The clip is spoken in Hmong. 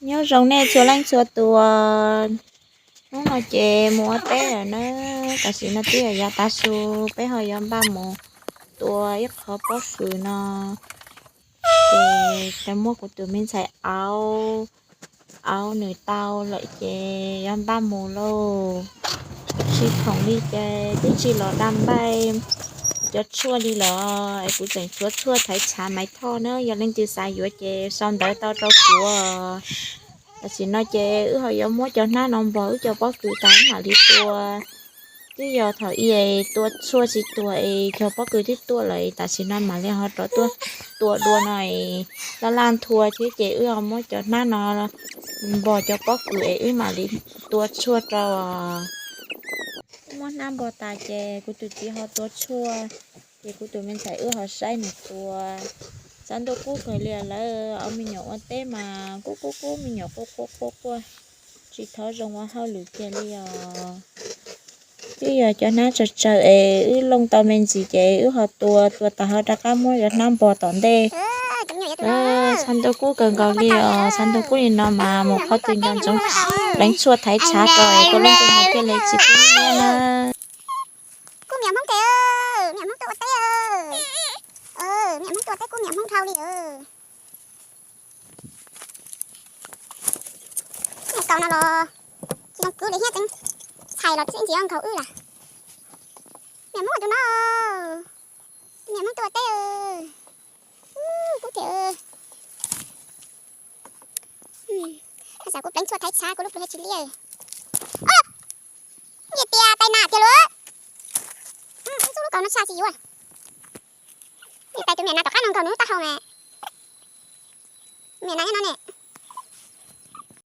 Nyob zoo nej txhua leej txhua tus, hnub no ces mus ua teb lawm na, tam sim no twb yog yav tav su, peb ho yuav npaj mus tua ib qho pob kws no. Ces tau muab kuv tus me ntxhais aub, aub nws tau lawm ces yuav npaj mus lauj. Sib khoom li ces twb tsis los da npaij cov tshuaj li los es kuv tseem tshuav tshuaj thaiv tshav Maiv Thoj na, yog leej twg xav yuav ces sau ntawv tau rau kuv. Tam sim no ces wb ho yuav muab cov hnab no npog wb cov pob kws tas mam li tua. Twb yog thaum ub tua tshuaj tsis tuag es cov pob kws twb tuaj lawm, tam sim no mam li ho rov tuaj tua dua no es laj laj nthua thiab ces wb ho muab cov hnab no npog cov pob kws es wb mam li tua tshuaj rau. Muab hnab npog tas ces kuv tus txiv ho tua tshuaj, ces kuv tus me ntxhais wb ho saib nws tua. Xav ntuj kub kawg li lawm, ob me nyuam ua teb mas kub kub kub, me nyuam quaj quaj quaj quaj, tsis thov zoo ua hauj lwm kiag li os. Twb yog cov hnab tsawg tsawg es wb looj tau me ntsis ces wb ho tua, tua tas ho rov qab muab cov hnab npog tom ntej. Xav ntuj kub kawg nkaus li os, xav ntuj kub li no mas mus qhov twg nco ntsoov pleev tshuaj thaiv tshav rau es tua leej twg ho thiaj li tsis pub nyiab na. Kub me nyuam Hmoob ces, me nyuam Hmoob tuaj ua teb, me nyuam Hmoob tuaj ua teb kub me nyuam Hmoob dhau li. Tus no los tsis zoo kwv li thiab, txeev txhais los txeev ntsis nkhaus wb lawm. Me nyuam Hmoob tus no, me nyuam Hmoob tuaj ua teb, kub thiab. Xav kuv pleev tshuaj thaiv tshav kuv lub plawv tsis liab. Nyiaj tiag tais nas tiag lauj. Ib txuj lub kaus no tshaj tsis yuav. Nyiaj tais tus me nyuam nas tom qab no nkaus nws lub taub hau mas. Me nyuam nas nyob no ne.